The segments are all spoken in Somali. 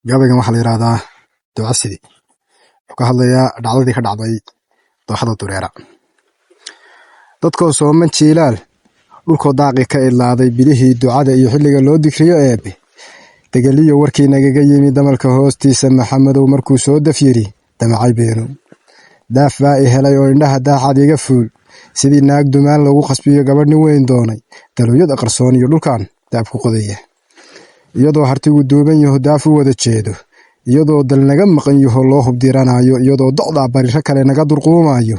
Gabaygan waxaa la yidhaahdaa Duca Sidi. Wuxuu ka hadlayaa dhacdadii ka dhacday dooxada Dureera. Dadkoo sooman jiilaal, dhulkoo daaqi ka idlaaday, bilihii ducada iyo xilliga loo digriyo eebe degeliyo warkii nagaga yimi damalka hoostiisa, Maxamedow markuu soo daf yidhi damacay beenow. Daaf baa i helay oo indhaha daacad iga fuul, sidii naag dumaan lagu khasbiyo gabadh nin weyn doonay, dalooyada qarsoon iyo dhulkan daab ku qodaya. Iyadoo hartigu duuban yaho daaf u wada jeedo, iyadoo dal naga maqan yaho loo hubdiranayo, iyadoo docdaa bariro kale naga durquumayo,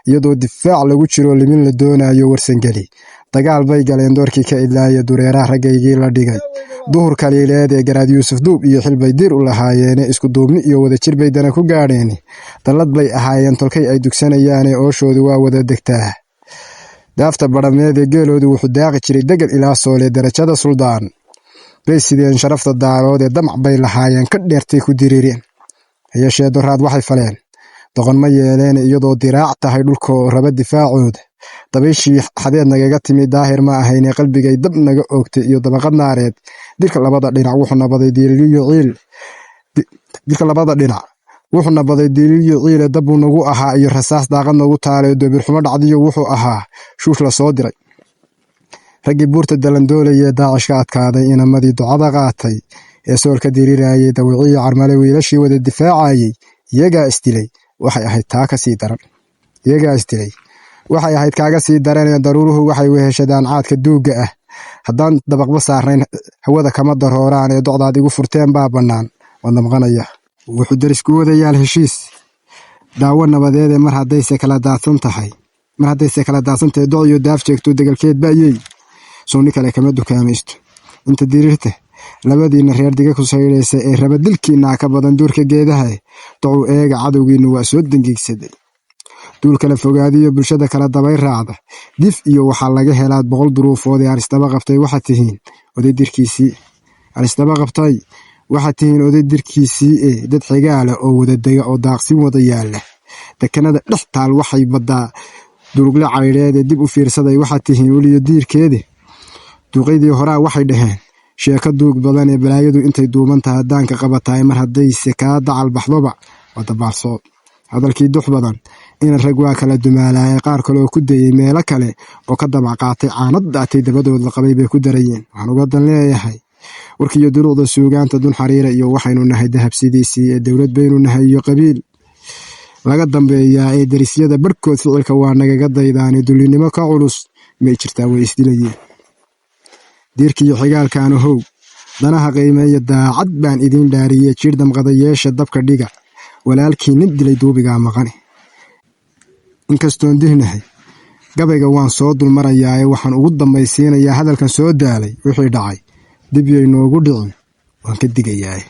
iyadoo difaac lagu jiro limin la doonayo warsangeli, dagaal bay galeen doorkii ka idlaaya Dureeraha raggaygii la dhigay. Duhur kaliileed ee Garaad Yuusuf duub iyo xilbay diir u lahaayeene, isku duubni iyo wadajir bay dana ku gaadheene, dallad bay ahaayeen tolkay ay dugsanayaane, ooshoodu waa wada degtaa. Daafta badhameed ee geeloodu wuxuu daaqi jiray degel ilaa soole, darajada suldaan bay sideen sharafta daarood ee damac bay lahaayeen ka dheertay ku diriireen. Hayeeshee doraad waxay faleen doqon ma yeeleen, iyadoo diraac tahay dhulkoo raba difaacooda. Dabayshii xadeed nagaga timi daahir ma ahayne, qalbigay dab naga oogtay iyo dabaqad naareed. Dilka labada dhinac wuxuu nabaday diililiyo ciil, dilka labada dhinac wuxuu nabaday diililiyo ciile, dabbuu nagu ahaa iyo rasaas daaqad nagu taalay, doobirxumo dhacdiyo wuxuu ahaa shuush la soo diray. Raggii buurta dalandoolayee Daacish ka adkaaday, inamadii ducada qaatay ee soolka dirirayay, dawiciyo Carmale wiilashii wada difaacayay, iyagaa isdilay, waxay ahayd taa ka sii daran. Iyagaa isdilay, waxay ahayd kaaga sii daranee. Daruuruhu waxay weheshadaan caadka duugga ah, haddaan dabaqba saarnayn hawada kama darooraan, ee docdaad igu furteen baa bannaan waan damqanaya. Wuxuu derisku wadayaal heshiis daawo nabadeedee, mar haddayse kala daadsan tahay, mar haddayse kala daadsan tahay doc iyo daaf jeegto degalkeed ba'yey, sowni kale kama dukaamaysto. Inta diriirta labadiina reer diga ku saydhaysa ee raba dilkiinaa ka badan duurka geedaha, docuu eega cadowgiina waa soo dangiigsaday. Duul kala fogaadiyo bulshada kala dabay raacda, dif iyo waxaa laga helaa 100 duruufood ee arisdaba qabtay. Waxaad tihiin oday dirkiisii, arisdaba qabtay waxaad tihiin oday dirkiisii ee dad xigaala oo wada dega oo daaqsin wada yaalla, dekanada dhex taal waxay baddaa durugle caydheed ee dib u fiirsaday. Waxaad tihiin weliyo diirkeede. Duuqaydii horaa waxay dhaheen sheeko duug badan ee balaayadu intay duuban tahay daanka qabataay, mar haddayse kaa dacal baxdoba waa dabaalsood. Hadalkii dux badan ina rag waa kala dumaalaayay, qaar kale oo ku dayey meelo kale oo ka dabac qaatay, caanad daatay dabadood la qabay bay ku darayeen. Waxaan uga dan leeyahay warkiiyo duruucda suugaanta dun xariira iyo waxaynu nahay dahab sidiisii ee dowlad baynu nahay iyo qabiil laga dambeeyaa ee darisyada barhkood ficilka waa nagaga daydaane, dullinimo ka culus may jirtaa? Way isdilayeen diirkiiyo xigaalkaana how danaha qiimeeya. Daacad baan idiin dhaariyey, jiir damqadayeesha dabka dhiga, walaalkii nin dilay duubigaa maqane. Inkastoon dihnahay gabayga waan soo dulmarayaae, waxaan ugu dambaysiinayaa hadalkan soo daalay, wixii dhacay dib yay noogu dhicin waan ka digayaae.